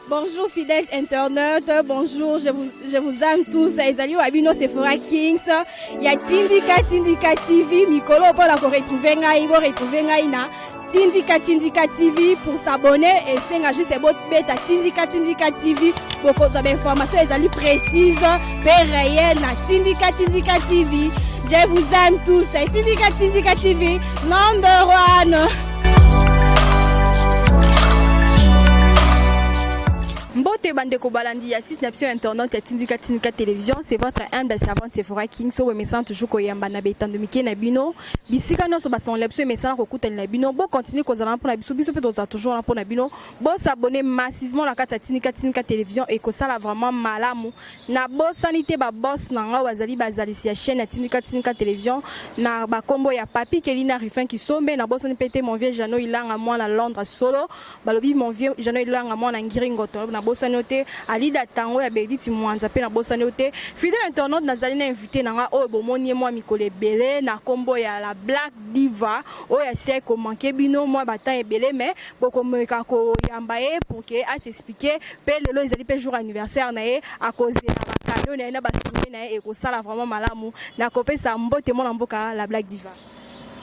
Bonjour fidèles internautes, bonjour, je vous aime tous. Ezali wa bino Sephora Kings. Ya Tindika Tindika TV, mikolo mpona ko retrouver ngai, bo retrouver ngai na Tindika Tindika TV. Pour s'abonner et senga juste bobeta Tindika Tindika TV, bokozwa ba information ezali précise pe réel na Tindika Tindika TV. Je vous aime tous. Tindika Tindika TV number one. Mbote bandeko balandi ya site na biso internet ya Tindika Tindika Télévision, c'est votre humble servante Sephora King. So bomesana toujours koyamba na betando mike na bino bisika nyonso basongola biso, emesana kokutana na bino. Bocontinue kozala mpona biso, biso mpe tozala toujours wana mpona bino. Bos'abonner massivement na kati ya Tindika Tindika Télévision, ekosala vraiment malamu. Nabosani te baboss na ngai bazali bazalisi ya chaîne ya Tindika Tindika Télévision na bakombo ya Papi Kelina, Rufin Kisombe. Nabosani mpe te mon vieux Jano Ilanga, mwana Londres solo balobi, mon vieux Jano Ilanga, mwana Ngiri Ngoto. Nabosani yo te Alida Tango ya Bediti Mwanza, mpe nabosani yo te fidèle internaute. Nazali na invité na nga oyo bomoni ye mwa mikolo ebele na nkombo ya la Black Diva, oyo asili komanquer bino mwa batemps ebele, mais bokomeka koyamba ye pour que as'expliquer. Mpe lelo ezali mpe jour anniversaire na ye, akozela bacadeau na ye na basouye na ye, ekosala vraiment malamu. Nakopesa mbote mwana mboka la Black Diva.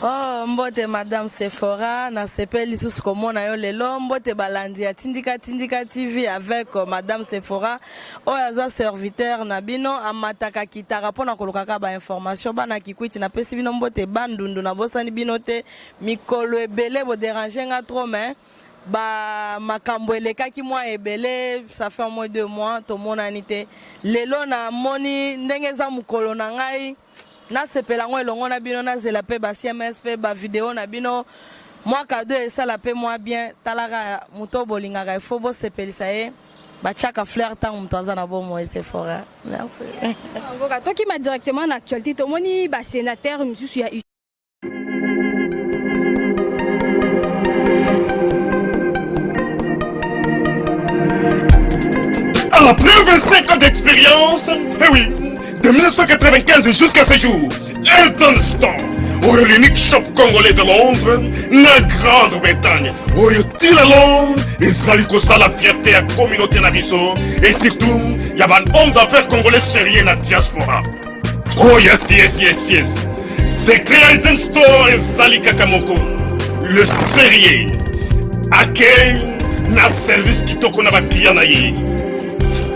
Oh, mbote madame Sephora, nasepeli lisusu komona yo lelo. Mbote balandi ya Tindika Tindika TV avec madame Sephora oyo aza serviteur na bino, amataka kitaka mpona kolukaka bainformation. Bana Kikwiti, napesi bino mbote. Bandundu, nabosani bino te. Mikolo ebele bodéranger nga trop, mais ba makambo elekaki mwa ebele, ça fait au moins 2 mois tomonani te. Lelo namoni ndenge eza mokolo na ngai, nasepela yango elongo na bino. Nazela mpe ba SMS mpe bavideo na bino, mwa cadeau esala mpe mwa bien. Talaka moto bolingaka, ifo bosepelisa ye, batiaka fleur ntango moto aza na bomoi. Sephora, merci. Mboka tokima directement na actualité. Tomoni basénateur misusu ya Après 25 ans d'expérience, eh oui, de 1995 jusqu'à ce jour, Elton Store, oyo l'unique shop congolais de Londres, na Grande-Bretagne, oyo tila Londres, ezali kosala fierté ya communauté na biso, et surtout, ya ba homme d'affaires congolais sérieux na diaspora. Oh yes. Secret ya Elton Store ezali kaka moko. Le sérieux. Accueil na service kitoko na baclient na ye.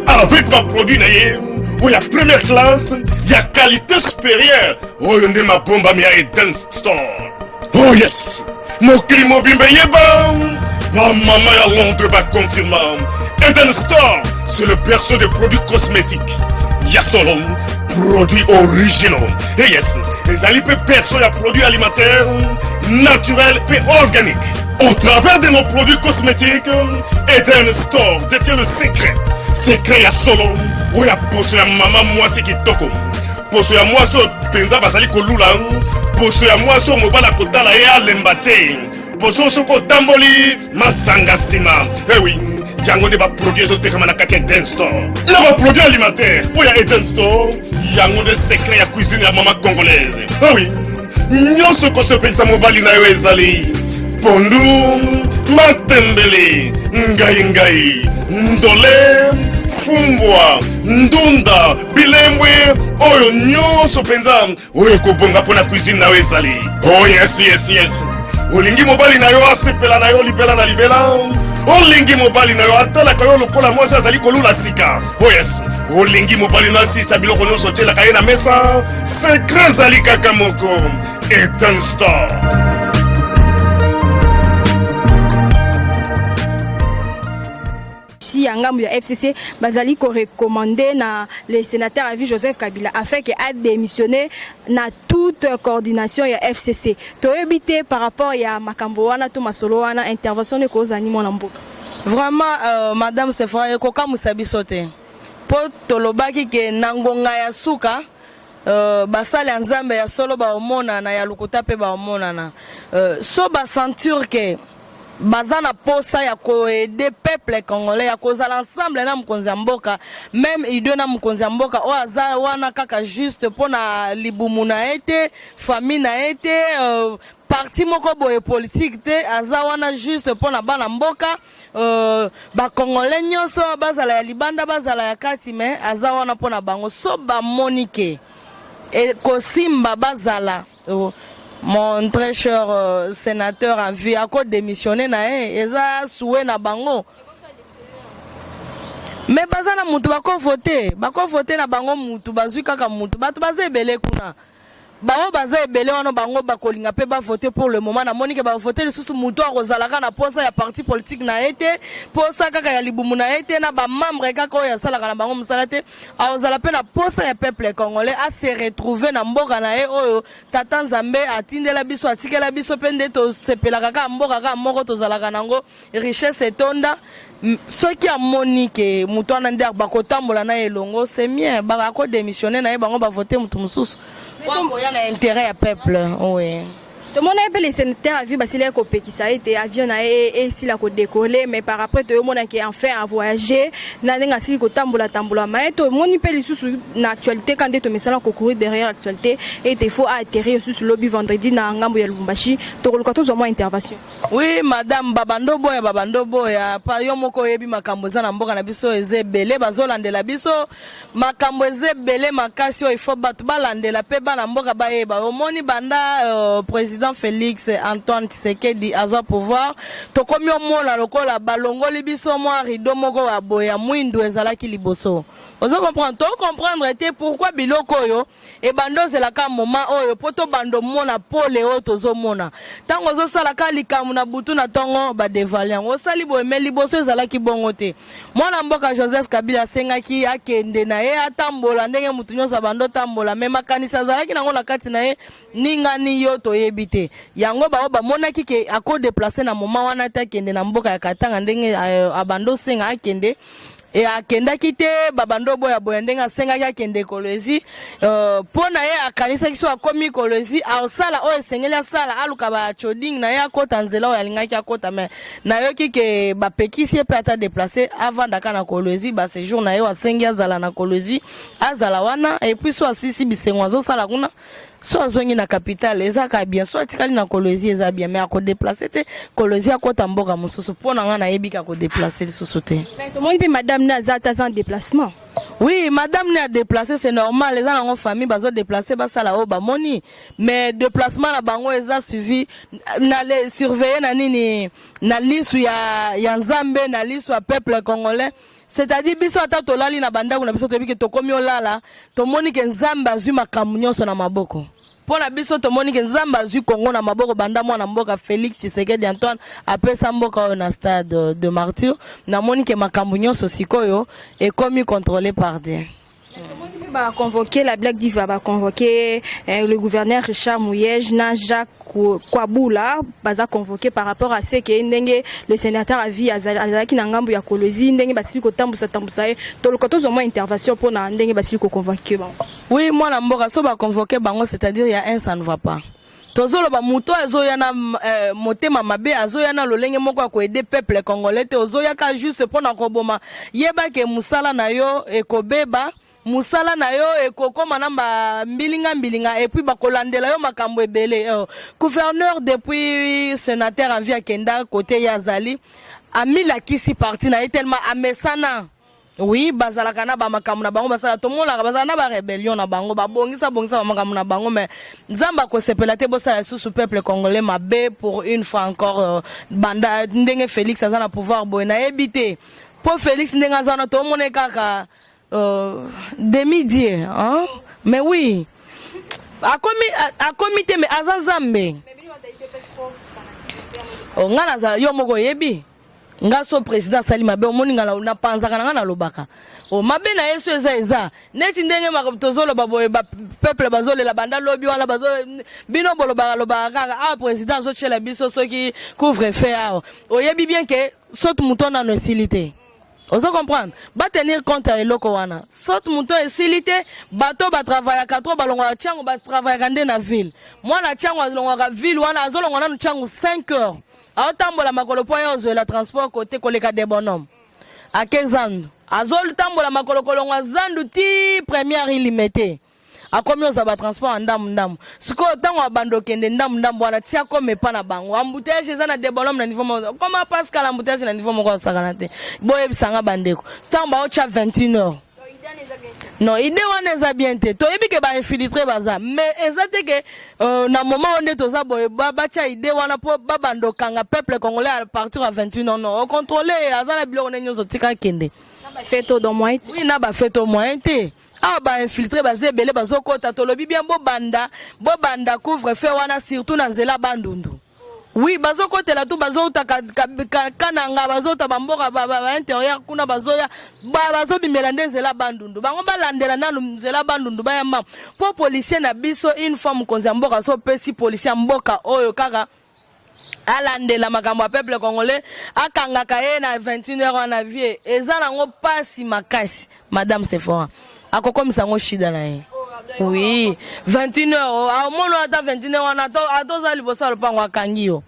Avec baproduit na ye oyo ya première classe, ya qualité supérieure, oyo nde mabombami ya Eden Store. Oh yes, mokili mobimba eyeba, bamama ya Londres baconfirma, Eden Store, c'est le berceau des produits cosmétiques ya solo, produits originaux. Et yes, ezali mpe berceau ya produits alimentaires naturels mpe organiques. Au travers de nos produits cosmétiques, Eden Store détient le secret. Secret ya solo, oyo ya poso ya mama mwasi kitoko. Poso ya mwasi oyo mpenza bazali kolula. Poso ya mwasi oyo mobali akotala ye alemba te. Poso soki otamboli masanga nsima. Eh oui, yango nde baproduit ezotekama na kati ya Eden Store. Na baproduit alimentaire oyo ya Eden Store, yango nde secret ya cuisine ya mama congolaise. Eh oui, nyonso kosepelisa mobali na yo ezali pondu, matembele, ngai ngai, ndole, fumbwa, ndunda, bilembwe, oyo nyonso mpenza oyo ekobonga mpo na cuisine na yo ezali. Oh yes, olingi mobali na yo asepela na yo libela na libela, olingi mobali na yo atalaka yo lokola mwasi azali kolula sika. Oh yes, olingi mobali na asisa biloko nyonso otielaka ye na mesa, secret ezali kaka moko: Eden Store. Si ya ngambo ya FCC bazali korecommander na le sénateur à vie Joseph Kabila afin que adémissionner na toute coordination ya FCC, toyebi te par rapport ya makambo wana to masolo wana, intervention ne kozani mwana mboka. Vraiment, madame Sephora, ekokamwisa biso te, mpo tolobaki ke na ngonga ya suka, basali ya Nzambe ya solo baomonana, ya lokuta mpe baomonana. So basentir ke baza na posa ya koaider peuple congolais, ya kozala ensemble na mokonzi ya mboka, même idée na mokonzi ya mboka oyo aza wana kaka juste mpo na libumu na ye te, famille na ye te. parti moko boye politique te, aza wana juste mpo na bana mboka, bacongolais nyonso, bazala ya libanda, bazala ya kati, mais aza wana mpo na bango. So bamoni ke ekosimba, bazala mon très cher sénateur à vie akodémissionne na ye, eza souhait na bango. Mais baza na mutu, bakovote, bakovote na bango mutu, bazwi kaka mutu. Bato baza ebele kuna, bango baza ebele wana, bango bakolinga mpe bavote. Pour le moment namoni ke bavote lisusu mutu akozalaka na posa ya parti politique na ye te, posa kaka ya libumu na ye te, na bamembre kaka oyo asalaka na bango mosala te. Akozala mpe na posa ya peuple congolais, ase retrouve na mboka na ye oyo tata Nzambe atindela biso, atikela biso. Mpe nde tosepelaka kaka mboka kaka moko tozalaka nango, richesse etonda. Soki amoni ke moto wana nde bakotambola na ye elongo, c'est bien, akodémissionne na ye, bango bavote motu mosusu oya na intérêt ya peuple, oui. Tomona ye mpe, le sénateur à vie, basili kopekisa ete avion na ye esila kodécoller, mais par après toyomonaki enfin avoyage na ndenge asili kotambola tambola. Ma ye tomoni mpe lisusu na actualité, ka nde tomesana kocourir derrière actualité, ete faut aatterrir lisusu lobi vendredi na ngambo ya Lubumbashi. Tokoluka tozwa mwa intervention. Oui madame, babando boya, babando boya pa yo moko oyebi makambo eza na mboka na biso, eza ebele. Bazolandela biso, makambo eza ebele makasi oyo ifo bato balandela mpe bana mboka bayeba. Omoni, banda président Félix Antoine Tshisekedi azwa pouvoir, tokomi omona lokola balongoli biso mwa rideau moko ya boye ya mwindu ezalaki liboso. Ozo comprendre? To comprendre te pourquoi biloko oyo ebanda ozelaka moma oyo mpo tobanda omona pole oyo tozomona. Ntango ozosalaka likambo na butu, na ntongo badévoiler yango, osali boye. Mais liboso ezalaki bongo te. Mwana mboka Joseph Kabila asengaki akende na ye atambola ndenge motu nyonso abanda otambola, mais makanisi azalaki nango na kati na ye ningani yo toyebi te. Yango bao bamonaki ke akodéplacer na moma wana te, akende na mboka ya Katanga ndenge abanda osenga akende. E akendaki te, babanda oboya boya ndenge asengaki akende Kolwezi. Mpo na ye akanisaki so akomi Kolwezi, asala oyo esengeli asala, aluka bachoding na ye, akɔta nzela oyo alingaki akɔta. Mais nayoki ke bapekisi ye mpe ata déplace, avandaka na Kolwezi baséjour na ye oyo asengi azala na Kolwezi, azala wana. Et puis so asisi bisengo azosala kuna, so azongi na capitale, eza kaka bien. So atikali na Kolwezi, eza bien, mais akodéplacer te Kolwezi akɔta mboka mosusu. Mpo na nga nayebi ka kodéplacer lisusu te. Tomoni mpe madame ne aza ata aza en déplacement. Oui, madame ne adéplace, c'est normal, eza nango famille, bazodéplace, basala oyo bamoni. Mais déplacement na bango eza suivi na le surveille na nini, na lisu ya Nzambe, na lisu ya peuple congolais. C'est-à-dire biso ata tolali na bandako na biso, toyebi ke tokomi olala, tomoni ke Nzambe azwi makambo nyonso na maboko. Mpo na biso tomoni ke Nzambe azwi Kongo na maboko banda mwana mboka Félix Tshisekedi Antoine apesa mboka oyo na Stade de Martyr. Namoni ke makambo nyonso sikoyo ekomi contrôlé par Dieu. Baconvoqué la Black Diva, baconvoqué le gouverneur Richard Muyej na Jacques Kwabula, baza convoqué par rapport à ce que ndenge le sénateur à vie azalaki na ngambo ya Kolwezi, ndenge basili kotambusa tambusa ye. Toluka tozwa mwa intervention mpona ndenge basili koconvoqué bango. Oui, mwana mboka, so baconvoqué bango, c'est-à-dire ya un, ça ne va pas. Tozoloba moto azoya na motema mabe, azoya na lolenge moko ya koaider peuple congolais te, ozoyaka juste mpo na koboma. Yebake mosala na yo ekobeba, mosala na yo ekokóma na bambilinga mbilinga, et puis bakolandela yo makambo ebele. Gouverneur, depuis sénateur à vie akenda kote ye azali, amilakisi parti na ye tellement amesana. Oui, bazalaka na bamakambo na bango, basala, tomonaka bazala na barébellion na bango, babongisa bongisa bamakambo na bango, mais Nzambe akosepela te bosala lisusu peuple congolais mabe pour une fois encore. Banda ndenge Félix aza na pouvoir boye, nayebi te mpo Félix ndenge aza wana, tomona kaka demi dieu, hein? Mais oui, akomi, akomi te, mais aza Nzambe. Oh, nga naza yo moko oyebi nga so président asali mabe, omoni nga napanzaka na nga, nalobaka o mabe na ye. So eza neti ndenge makambo tozoloba boye, bapeuple bazolela banda lobi wana, bazo bino bolobaka lobaka kaka awa président azotiela biso soki couvre feu awa. Oyebi bien ke soki moto nano esili te, ozo comprendre, batenir compte ya eloko wana. Soki moto esili te, bato batravaillaka trop, balongwaka ntiango, batravaillaka nde na ville. Mwana ntiango alongwaka ville wana, azolongwa nanu ntiango 5 heures, aotambola makolo mpo ye ozwela transport kote koleka de bonhomme ake zandu, azotambola makolo kolongwa zandu ti première ilimete. Akomi ozwa batransport ya ndambu ndambu. Sikoyo ntango abanda okende ndambu ndambu wana, ti akoma epa na bango, embouteillage eza na debolome na niveau moko. Koma Pascal, embouteillage na niveau moko asakana te. Boyebisanga bandeko, ntango baotya 21 heures. Non, idée wana eza bien te. Toyebi ke bainfiltré baza, mais eza te ke na moment oyo nde toza boye, batya idée wana mpo babanda okanga peuple congolais à partir ya 21 heures. Non, ocontrôle aza na biloko nde nyonso, tika kende. Fête dans moyen. Oui, na bafête au moyen te. Awa bainfiltré baza ebele, bazokɔta. Tolobi bien, bobanda couvre-feu wana, surtout na nzela Bandundu. Oui, bazokotela tu, bazouta Kananga, bazouta bamboka baintérieur kuna, bazoya, bazobimela nde nzela Bandundu. Bango balandela nanu nzela Bandundu, bayamba mpo policier na biso. Une fois mokonzi ya mboka so opesi policier ya mboka oyo kaka alandela makambo ya peuple congolais, akangaka ye na 21 heure wana, vie eza nango mpasi makasi. Madame Sephora akokomisa yango shida na ye. Oui, 21 heure, omona ata 21 heure wana, atoza liboso ya lopango, akangi yo.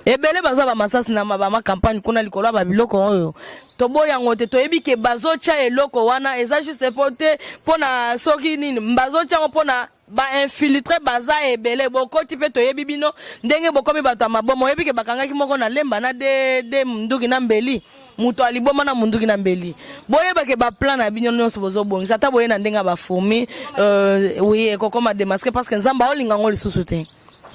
Ebele baza bamasasi na bamacampagne kuna likolo ya babiloko oyo. Toboyi yango te. Toyebi ke bazotya eloko wana eza juste po te mpona soki nini, bazotya yango mpona bainfiltré baza ebele. Bokoti mpe toyebi bino ndenge bokomi bato ya maboma. Oyebi ke bakangaki moko na Lemba na de munduki na mbeli, moto aliboma na munduki na mbeli. Boyebake baplan na bino nyonso bozobongisa, ata boye na ndenge ya bafourmi, oui, ekokoma démasqué, parce que Nzambe aolinga yango lisusu te.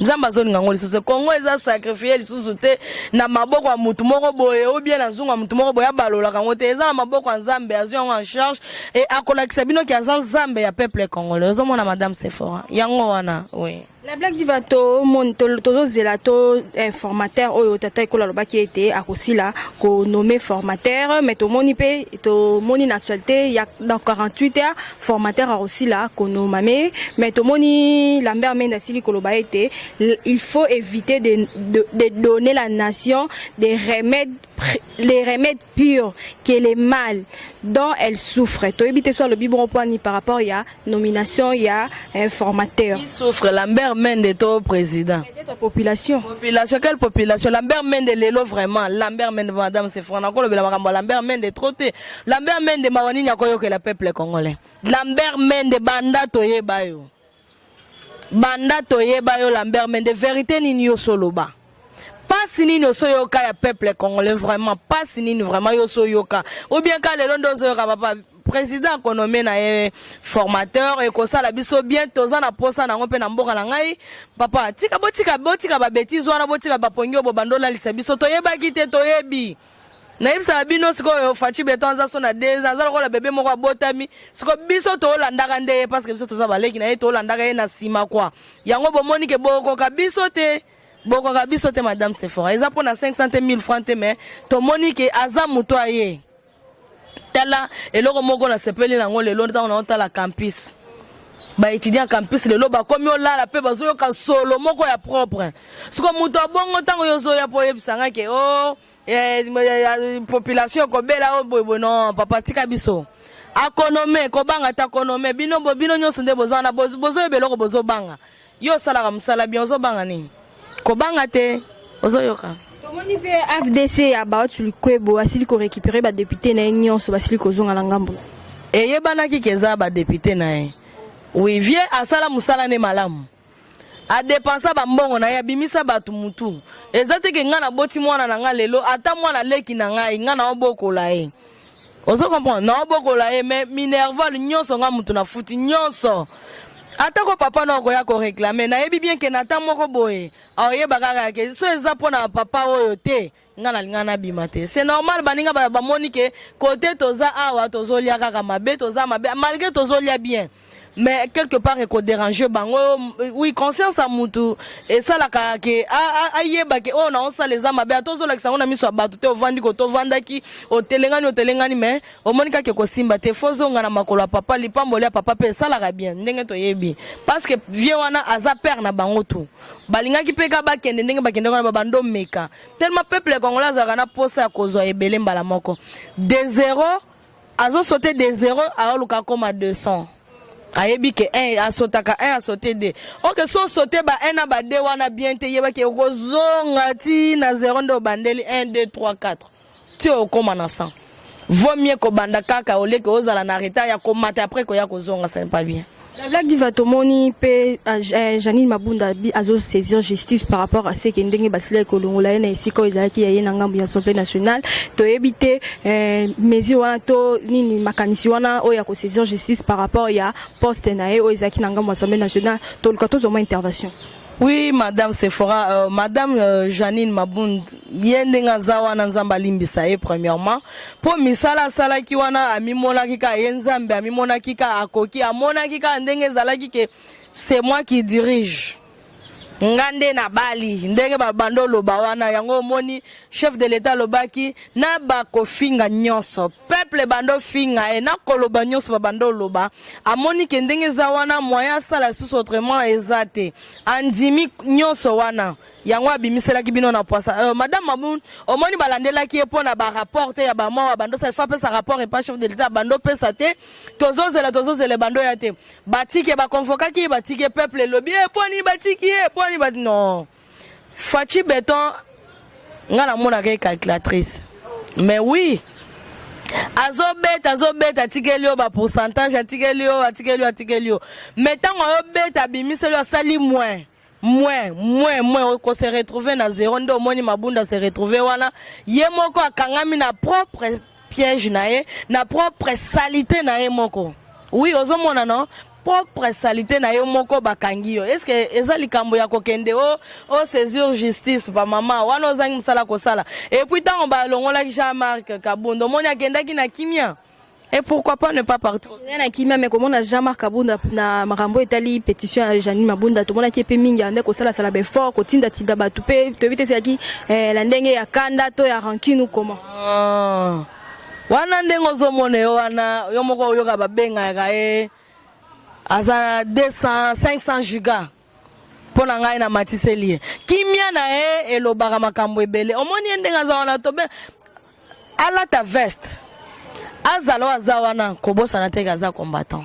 Nzambe azolinga yango lisusu te. Kongo eza sacrifié lisusu te na maboko ya mutu moko boye ou bien na nzungu ya mutu moko boye abalolaka yango te. Eza na maboko ya Nzambe, azwi yango en charge e akolakisa bino ki aza Nzambe ya peuple congolais. Ozomona, madame Sephora, yango wana, oui. La Black Diva, tozozela to informateur oyo tata ekolo alobaki ete akosila konommer formateur, mais tomoni mpe, tomoni na actualité ya dans 48 heures formateur akosila konommer. Mais tomoni Lambert Mende asili koloba ete il faut éviter de donner la nation des remèdes, les remèdes purs que les mal dont elle souffre. Toyebi te so alobi bongo mpo ani par rapport ya nomination ya informateur. Qui souffre, Lambert Mende to président? Peut-être population. Population, quelle population? Lambert Mende lelo, vraiment, Lambert Mende, madame Sephora, nakolobela makambo ya Lambert Mende trop te. Lambert Mende, mawa nini akoyokela peuple congolais? Lambert Mende, banda toyeba yo, banda toyeba yo, Lambert Mende, vérité nini yo soloba? Pasi nini osoyoka ya peuple congolais? Vraiment, pasi nini vraiment yo osoyoka? Ou bien ka lelo nde ozoyoka? Papa président akonommer na ye formateur, ekosala biso bien. Toza na posa nango mpe na mboka na ngai. Papa, tika, botika, botika babêtises wana, botika bapongi oyo bobanda olalisa biso. Toyebaki te, toyebi. Nayebisaka bino sikoyo, Fatshi Béton aza so na 2 ans, aza lokola bebe moko abotami. Sikoyo biso toolandaka nde ye, parce que biso toza baleki na ye, toolandaka ye na nsima kwa yango. Bomoni ke bokoka biso te, bokoka biso te. Madame Sephora, eza mpo na 500 te, 1000 franc te, mais tomoni ke aza moto aye. Tala eloko moko nasepeli nango lelo, ntango naotala campus, baétudiant campus lelo bakomi olala mpe bazoyoka solo moko ya propre. Siko moto abongo, ntango yo ozoya mpo oyebisanga ke o oh, population ekobela oyo boyeboye, non papa, tika biso. Akonommer, kobanga te, akonommer bino. Bino nyonso nde boza wana, bozoyeba eloko bozobanga. Yo osalaka mosala bien, ozobanga nini? Kobanga te, ozoyoka? Tomoni mpe AFDC ya Bahati Lukwebo asili korécupérer badéputé na ye nyonso, basili kozonga na ngambo. Eyebanaki ke eza badéputé na ye. Oui, vie asala mosala nde malamu, adépensa bambongo na ye, abimisa bato mutu. Eza te ke ngai naboti mwana na ngai lelo, ata mwana leki na ngai, ngai naobokola ye, ozo comprendre, naobokola ye, mais minerval nyonso ngai mutu nafuti nyonso. Atako papa na okoya koréclamer, nayebi bien ke na ata moko boye aoyeba kaka ke so eza mpo na papa oyo te, nga nalinga nabima te. C'est normal, baninga bamoni ke kote toza awa, tozolia kaka mabe, toza mabe malgré tozolia bien, mais quelque part ekodéranger bango. Oui, conscience ya mutu esalaka ke ayeba ke oyo naosala eza mabe. Ata ozolakisa yango na miso ya bato te, ovandi ko tovandaki, otelengani, otelengani, mais omoni kaka ekosimba te. Fo ozonga na makolo ya papa. Lipamboli ya papa mpe esalaka bien ndenge toyebi, parce que vie wana aza père na bango. Tu balingaki mpe ka bakende ndenge bakende wana, babando meka tellement peuple congolais azalaka na posa ya kozwa ebele mbala moko. De zéro azosaute, de zéro aoluka koma 200. Ayebi ke 1 asotaka 1, asote 2. Ok, so osote ba 1 na ba 2 wana bien te, yebaki okozonga ti na 0 nde obandeli 1, 2, 3, 4 ti okóma na 100. Vaut mieux kobanda kaka oleke ozala na retard ya komata, après koya kozonga, ce n'est pas bien. La Black Diva tomoni mpe Janine Mabunda azo saisir justice par rapport à ce que ndenge basilaki kolongola ye na esika oyo ezalaki ya ye na ngambo ya Assemblée nationale. Toyebi te mesure wana to nini makanisi wana oyo ya kosaisir justice par rapport ya poste na ye oyo ezalaki na ngambo ya Assemblée nationale. Toluka tozwa mwa intervention. Oui, Madame Sephora, Madame Janine Mabund, ye ndenge aza wana, Nzambe alimbisa ye premièrement. Mpo misala asalaki wana, amimonaki kaka ye Nzambe, amimonaki kaka akoki, amonaki kaka ndenge ezalaki ke c'est moi qui dirige. Nga nde nabali ndenge babanda oloba wana. Yango omoni chef de l'État alobaki na bakofinga nyonso, peuple banda ofinga ye na koloba nyonso babanda oloba, amoni ke ndenge eza wana, moyen asala lisusu autrement eza te. Andimi nyonso wana, yango abimiselaki bino na poisa. Madame Mabun, omoni balandelaki ye mpo na barapport te ya bamwa bando osala. Fa apesa rapport epa chef de l'État, bando opesa te. Tozozela, tozozela, bando ya te. Batiki ye, baconvokaki ye, batiki ye. Peuple elobi ye mponi batiki ye, mponi bati non. Fatshi Béton, nga namonaka ye calculatrice, mais oui, azobeta, azobeta, atikeli yo bapourcentage, atikeli yo, atikeli yo, atikeli yo. Mais ntango ayobeta, abimiseli yo, asali moins, moins, moins, moins, okose retrouve na zéro. Nde omoni Mabunda se retrouve wana, ye moko akangami na propre piège na ye, na propre salité na ye moko. Oui, ozomona no propre salité na ye moko bakangi yo. Est ce que eza likambo ya kokende o saisir justice? Bamama wana ozangi mosala kosala. Et puis ntango balongolaki Jean-Marc Kabund, omoni akendaki na kimia. Et pourquoi pas ne pas partir? Na kimia, mais komona Jean-Marc Kabunda na makambo etali pétition ya Janine Mabunda, tomonaki mpe mingi ande kosalasala baeffort, kotindatinda bato mpe. Toyebi te ezalaki na ndenge ya kanda to ya rancune ou comment. Ah. Wana ndenge ozomona yo wana, yo moko oyoka babengaka ye aza 200 500 giga. Mpo na ngai, na matiseli ye kimia na ye, elobaka makambo ebele. Omoni ye ndenge aza wana, tobe alata veste, azala oyo aza wana, kobosana te aza combattant.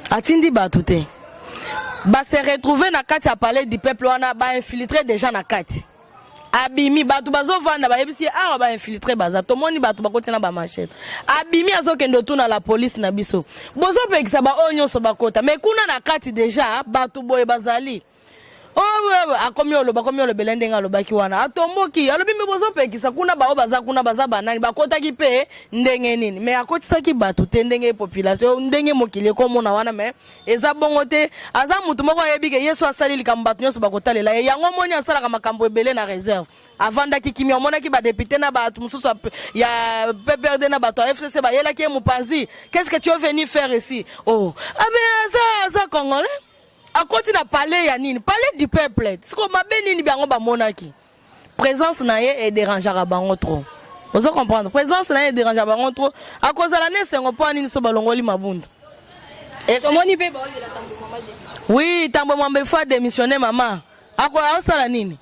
Atindi bato te base retrouve na kati ya Palais du Peuple wana, bainfiltre déjà na kati. Abimi, bato bazovanda, bayebisi ye awa bainfiltre baza, tomoni bato bakoti na bamachete. Abimi, azokende otuna la police na biso, bozopekisa baoyo nyonso bakota, mais kuna na kati déjà bato boye bazali. Oyo akomi oloba, akomi olobela ndenge alobaki wana, atomboki, alobi: "Mais bozopekisa kuna, bao baza kuna baza banani? Bakotaki mpe ndenge nini?" Mais akotisaki bato te, ndenge population, ndenge mokili ekomona wana. Mais eza bongo te. Aza motu moko ayebi ke ye so asali likambo, bato nyonso bakotalela ye. Yango omoni asalaka makambo ebele na réserve. Avandaki kimia, omonaki badéputé na bato mosusu ya PPRD na bato ya FCC bayelaki ye mopanzi: "Qu'est ce que tu es venu faire ici?" Oh, abe aza congolais, akoti na palais ya nini, Palais du Peuple. Siko mabe nini bango bamonaki? Présence na ye edérangeaka bango trop. Ozo comprendre? Présence na ye edérangeaka bango trop. Akozala na esengo mpo nini so balongoli Mabunda? Tomoni mpe baozela Tambo Mama. Oui, Tambo Mwamba faut adémissionne. Mama ako aosala nini?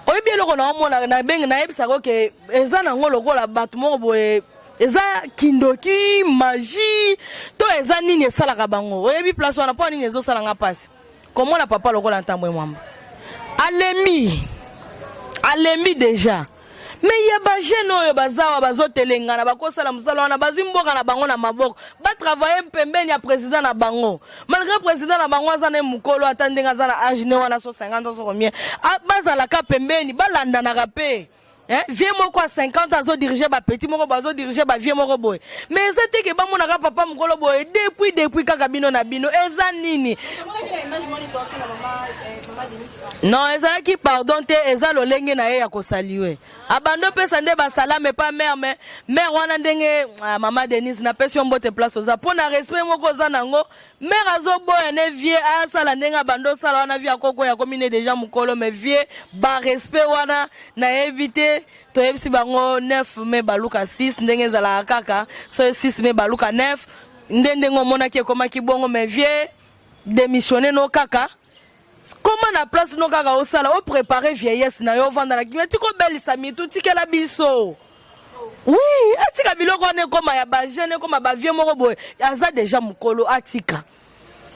Oyebi eloko na omona, nabenge, nayebisaka oke eza nango lokola bato moko boye, eza kindoki, magie to eza nini esalaka bango. Oyebi place wana mpo nini ezosalanga mpasi komona papa lokola Ntambwe Mwamba alembi, alembi déjà. Mais ya bajeune oyo bazawa, bazotelengana, bakosala mosala wana, bazwi mboka na bango na maboko, batravaille pembeni ya président na bango. Malgré président na bango aza na mokolo, ata ndenge aza na age ne wana, so 50 ans, so combien, bazalaka pembeni, balandanaka mpe. Eh, vieux moko ya 50 azodirige bapeti moko, bazodirige bavieux moko boye. Mais eza te ke bamonaka papa mokolo boye depuis kaka bino na bino. Eza nini? Non, ezalaki pardon te, eza lolenge na ye ya kosaluer. Abandi opesa nde basalame epa mare, mais mare wana ndenge, ah, mama Denise, napesi yo mbote place oza, mpo na respect moko oza nango. Mare azoboya ne vieux asala ndenge abandi osala wana. Vieux akoko akomi ne déjà mokolo, mais vieux barespect wana nayebi te. Toyebisi bango 9 mai baluka 6, ndenge ezalaka kaka so 6 mai baluka 9 nde ndenge omonaki ekomaki bongo. Mais vieux, démissionne no kaka, koma na place no kaka, osala oprépare vieillesse na yo, ovanda na kimia, tika obelisa mitu, tikela biso. Oui, atika biloko wana, ekoma ya bajeune, ekoma bavieux moko boye. Aza déjà mokolo, atika.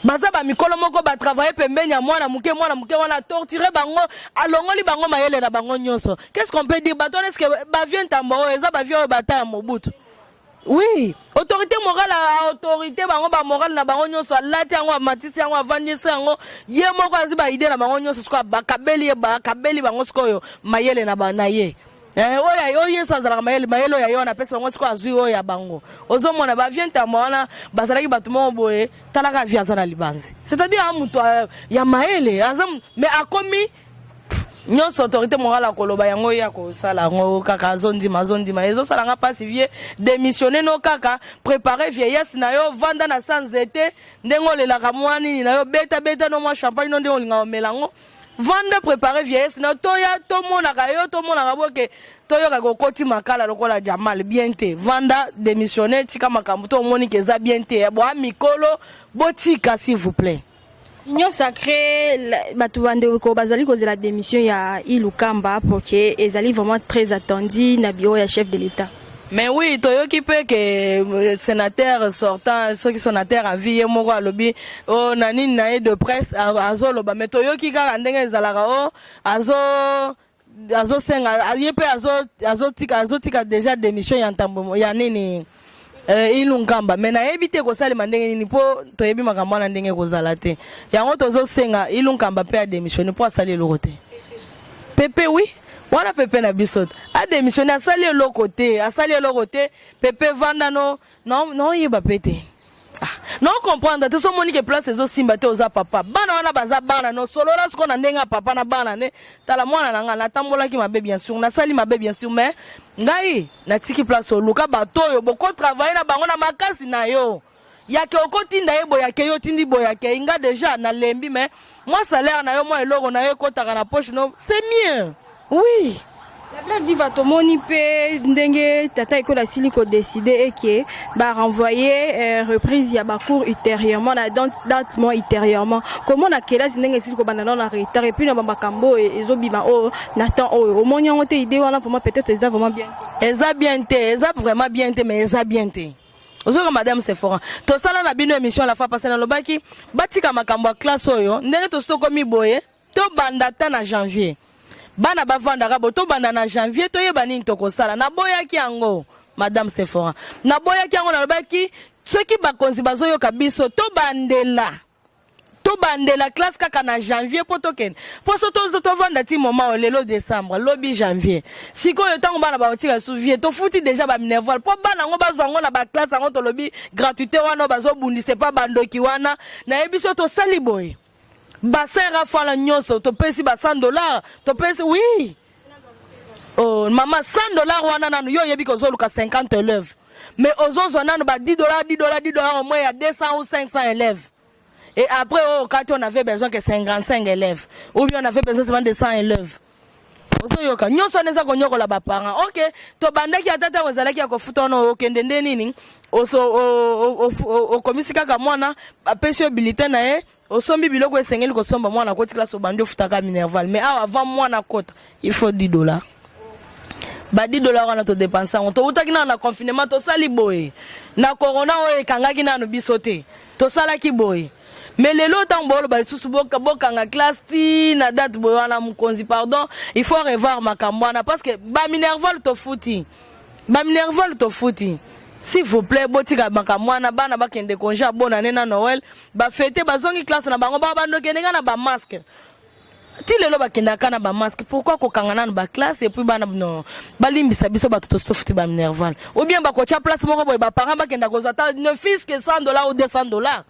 Baza bamikolo moko batravaille pembeni ya mwana moke. Mwana moke wana atorture bango, alongoli bango mayele na bango nyonso. Qu'est ce qu'on peut dire? Bato wana, est-ce bavieux Ntambo oyo eza bavieux oyo bata ya Mobutu? Oui, autorité morale, autorité bango, ba morale na bango nyonso, alati yango, amatisi yango, avandisi yango ye moko, azwi ba idées na bango nyonso. Sikoyo bakabeli ye, bakabeli bango sikoyo mayele na ye. Oyo oyo Yesu azalaka mayele, mayele oyo ye wana apesi bango, sikoyo azwi oyo ya bango. Ozomona ba vieux Ntambwe wana bazalaki bato moko boye. Talaka vieux aza na libanzi, c'est-à-dire a moto ya mayele aza, mais akomi nyonso autorité morale akoloba yango, ye akosala yango kaka, azondima, azondima. Ezosalanga mpasi. Vieux, démissionne no kaka, prépare vieillesse na yo, vanda na sa nzete ndenge olelaka mwa nini na yo, beta beta no mwa champagne no ndenge olingaka omela yango, vanda, prépare vieillesse na yo. Toya tomonaka yo, tomonaka boke, toyokaka okoti makala lokola Jamal. Bien te, vanda, démissionne, tika makambo to omoni ke eza bien te. Boa mikolo, botika, s'il vous plaît. Union sacrée, bato bandeko bazali kozela démission ya Ilunkamba pour que ezali vraiment très attendu na bureau ya chef de l'État. Mais oui, toyoki mpe ke sénateur sortant, soki sénateur à vie, ye moko alobi o na nini na ye de presse, azoloba. Mais toyoki kaka ndenge ezalaka, o azo azosenga ye mpe azotika déjà démission ya Ntambo, ya nini, Ilunkamba. Mais nayebi te kosalema ndenge nini, mpo toyebi makambo wana ndenge ekozala te. Yango tozosenga Ilunkamba mpe adémissionne, mpo asali eloko te. Pepe, oui, wana pepe na biso adémissionne, asali eloko te, asali eloko te. Pepe vanda no, naoyeba mpe te. Ah, no comprendre te. So omoni ke place ezosimba te, oza papa, bana wana baza bana, no solola sikoyo na ndenge ya papa na bana. Ne tala mwana na ngai, natambolaki mabe, bien sûr, nasali mabe, bien sûr, mais ngai natiki place. Oluka bato oyo bokotravaille na bango na makasi na yo, yake okotinda ye boye, ake yo otindi boye, ake nga déjà nalembi, mais mwa salaire na yo, mwa eloko na yo ekɔtaka na poche no, c'est mieux, oui. La Black Diva, tomoni mpe ndenge tata ekolo asili kodécider eke barenvoyer reprise ya bacours ultérieurement, na date mo ultérieurement. Komona kelasi ndenge esili kobanda nano na retard, et puis na bamakambo oyo ezobima oyo na temps oyo, omoni yango te? Idée wana vraiment peut-être eza vraiment bien? Eza bien te, eza vraiment bien te, mais eza bien te. Ozoka madame Sephora, tosala na bino émission la fois passée, nalobaki batika makambo ya classe oyo ndenge tosi tokomi boye, tobanda ata na janvier, bana bavandaka bo, tobanda na janvier, toyeba nini tokosala. Naboyaki yango, madame Sephora, naboyaki yango. Nalobaki soki bakonzi bazoyoka biso, tobandela, tobandela classe kaka na janvier, mpo tokende, mpo so tovanda ti moment oyo, lelo décembre, lobi janvier. Sikoyo ntango bana bakotika su vie, tofuti déjà baminerval mpo bana yango bazwa yango na baclasse yango. Tolobi gratuité wana oyo bazobundisa epa bandoki wana, nayebi so tosali boye, bassin rafala nyonso topesi ba 100 $, topesi, oui. Oh, mama, 100 $ wana nanu yo oyebi kozoluka 50 élèves, mais ozozwa nanu ba 10 $, 10 $, 10 $, au moins ya 200 ou 500 élèves. Et après, oh, quand on avait besoin que 55 élèves ou bien on avait besoin seulement de 100 élèves, ozoyoka nyonso wana eza konyokola baparent. Ok, tobandaki ata ntango ezalaki ya kofuta wana, okende nde nini, okomisi kaka mwana, apesi yo bulletin na ye, osombi biloko esengeli kosomba, mwana akoti classe, obandi ofutaka minerval. Mais awa, avant mwana akota, il faut 10 $. Ba 10 $ wana todépenser yango. Towutaki nano na confinement, tosali boye na corona oyo ekangaki nano biso te, tosalaki boye. Mais lelo ntango booloba lisusu bokanga classe ti na date boye wana, mokonzi, pardon, il faut revoir makambo wana, parce que baminerval tofuti, baminerval tofuti. S'il vous plaît, botika makambo wana, bana bakende congé ya bonane na Noël, bafêter, bazongi classe na bango. Bao bandokende nga na bamasque ti lelo, bakendaka na bamasque. Pourquoi kokanga nanu baclasse? Et puis bana no balimbisa biso, bato tosi tofuti baminerval, ou bien bakotya place moko boye, baparent bakenda kozwa ata ne fût-ce que 100 $ ou 200 $.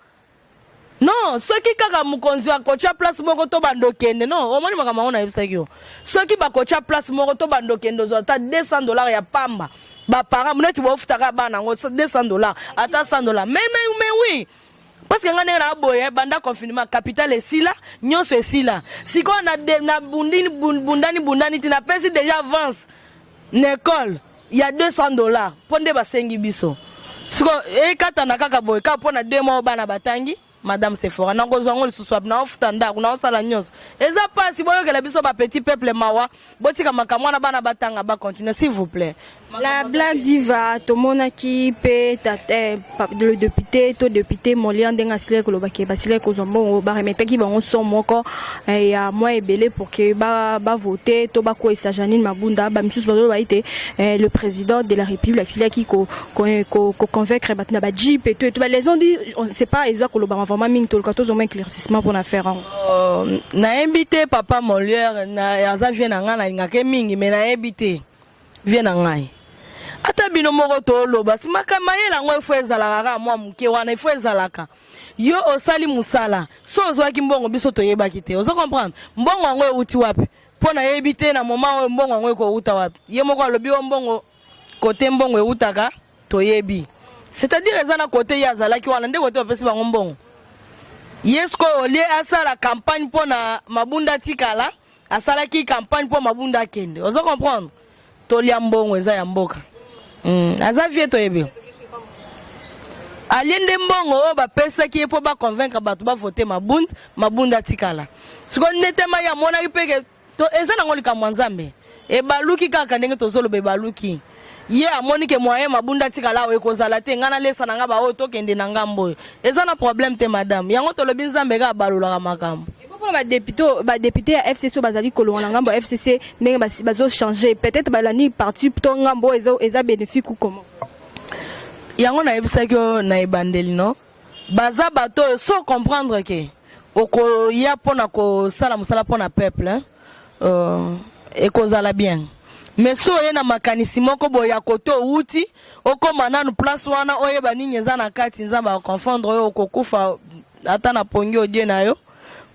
Non, soki kaka mokonzi akotya place moko to bandokende, non, omoni makambo yango nayebisaki yo, soki bakotya place moko to bandokende ozwa ata 200 $ ya pamba, baparent neti bofutaka bana yango 200 $, ata 100 $, mais oui, parce que nga ndenge na boye, banda confinement, capital esila, nyonso esila. Sikoyo na bundini, bundani, bundani ti napesi déjà avance na école ya 200 $, mpo nde basengi biso. Sikoyo ekatana kaka boye, kaka mpo na 2 mois bana batangi. Madame Sephora, nakozwa yango lisusu wapi? Naofuta ndako, naosala nyonso, eza mpasi. Boyokela biso bapetit peuple mawa, botika makambo wana, bana batanga, bacontinue, s'il vous plaît. La Black Diva, tomonaki mpe le député to député Molière, ndenge asilaki kolobaki, basilaki kozwa mbongo, baremetaki bango son moko ya mwa ebele pour que bavote to bakweyisa Janine Mabunda. Bamisusu bazoloba ete le président de la République asilaki koconvaincre bato na bajeep et tout et tout. Les ont dit, on sait pas, eza kolobama vraiment mingi. Toluka tozoma éclaircissement mpona faire yango. Nayebi te. Papa Molière aza vieux na ngai, nalingaka mingi, mais nayebi te. Vieux na ngai, ata bino moko toloba simaka mayele yango efo ezalaka kaka mwa moke wana, efo ezalaka. Yo osali mosala, so ozwaki mbongo, biso toyebaki te. Ozo comprendre? Mbongo yango euti wapi? Mpo nayebi te na moment oyo mbongo yango ekouta wapi. Ye moko alobi o mbongo kote mbongo eutaka toyebi, c'est-à-dire eza na kote ye azalaki wana nde kote bapesi bango mbongo. Ye sikoyo olie asala campagne mpo na Mabunda tikala, asalaki campagne mpo Mabunda akende. Ozo comprendre? Tolia mbongo eza ya mboka. Aza vieux, toyebi. Alie nde mbongo oyo bapesaki ye mpo baconvaincre bato bavote Mabunda, Mabunda atikala. Sikoyo nde tema ye amonaki mpe ke eza nango likambo ya Nzambe, ebaluki kaka ndenge tozoloba, ebaluki. Ye amoni ke moyen Mabunda atikala awa ekozala te, ngai nalesa na ngai baoyo tokende na ngambo oyo. Eza na problème te, madame. Yango tolobi Nzambe kaka abalolaka makambo. Mpona badéputé ya FCC oyo bazali kolonga na ngambo ya FCC, ndenge bazochange, peut-être balandi parti to ngambo oyo eza bénéfique ou comment? Yango nayebisaki oyo na ebandeli, no baza bato oyo so comprendre ke okoya mpona kosala mosala mpona peuple, ekozala bien. Mais so oye na makanisi moko boye ya kote owuti, okóma nanu place wana, oyeba nini eza na kati, Nzambe aconfondre oyo, okokufa ata na pongi odie na yo.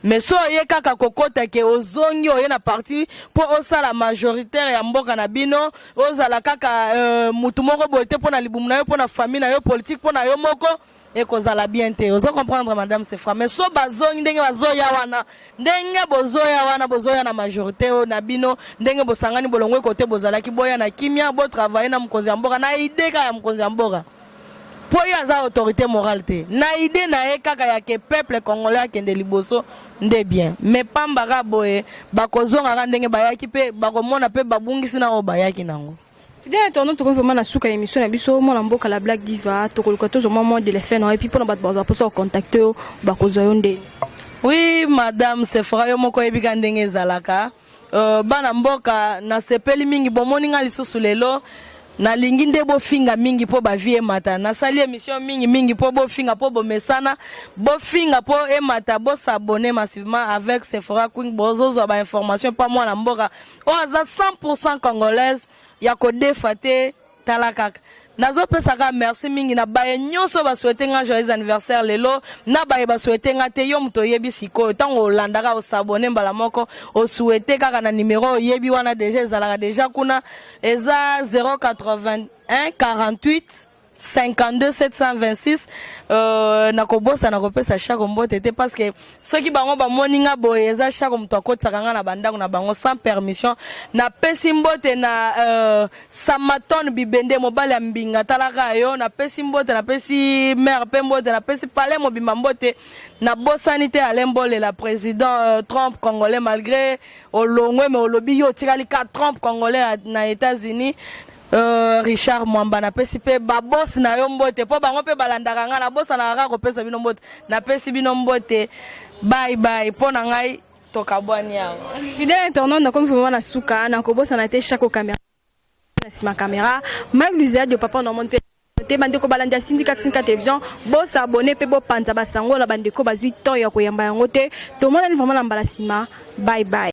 Mais so oye kaka kokota ke ozongi, oye na parti mpo osala majoritaire ya mboka na bino, ozala kaka mutu moko boye te mpo na libumu na yo, mpo na famille na yo politique, mpo na yo moko, ekozala bien te. Ozo comprendre, madame Sefra? Mais so bazongi ndenge bazoya wana, ndenge bozoya wana, bozoya na majorité oyo na bino, ndenge bosangani, bolongwe kote bozalaki, boya na kimia, botravaille na mokonzi ya mboka, na idée kaka ya mokonzi ya mboka, mpo ye aza autorité morale te, na idée na ye kaka ya ke peuple congolais akende liboso nde bien. Mais pamba kaka boye, bakozongaka ndenge bayaki mpe bakomona mpe babungisi na oyo bayaki nango. Fidèle internaute, tokomi vraiment na suka ya émission na biso. Mwana mboka La Black Diva, tokoluka tozwa mwa mot de la fin na, et puis mpona bato bazwa mposa kocontacte yo, bakozwa yo ndeni? Oui, madame Sefora, yo moko oyebi ka ndenge ezalaka. Bana mboka, nasepeli mingi bomoni nga lisusu lelo. Nalingi nde bofinga mingi mpo bavues emata. Nasali émission mingi mingi mpo bofinga, mpo bomesana bofinga mpo emata. Bos'abonner massivement avec Sephora Queen, bozozwa bainformation mpa mwana mboka oyo aza 100 congolaise ya kodefa te. Tala kaka, nazopesaka merci mingi na baye nyonso basouhaite nga joyeux anniversaire lelo, na baye basouhaite nga te. Yo moto oyebi sikoyo, ntango olandaka, os'abonner mbala moko, osouhaite kaka na numero oyebi wana déjà, ezalaka déjà kuna, eza 081 48 52 726. Nakobosana kopesa Chako mbote te, parce que soki bango bamoni nga boye, eza Chako moto akotisaka nga na bandako na bango sans permission. Napesi mbote na Samaton Bibende, mobali ya mbinga, talaka yo, napesi mbote. Napesi mare mpe mbote, napesi palais mobimba mbote. Nabosani te Alain Bolela, président Trump congolais. Malgré olongwe, mais olobi yo otikali ka Trump congolais na États-Unis. Richard Mwamba, napesi mpe babosi na yo mbote, mpo bango mpe balandaka ngai. Nabosanaka kaka kopesa bino mbote. Napesi bino mbote, bye bye. Mpo na ngai, tokabwani awa. Fidèle internaute, nakomi vraiment na suka. Nakobosana te Chako caméra, na nsima caméra Mike Luziadio, papa Normand mpe te. Bandeko balandi ya Sindika Tindika Télévision, bos'abonner mpe bopanza basango na bandeko bazwi temps ya koyamba yango te. Tomonani vraiment na mbala nsima. Bye bye.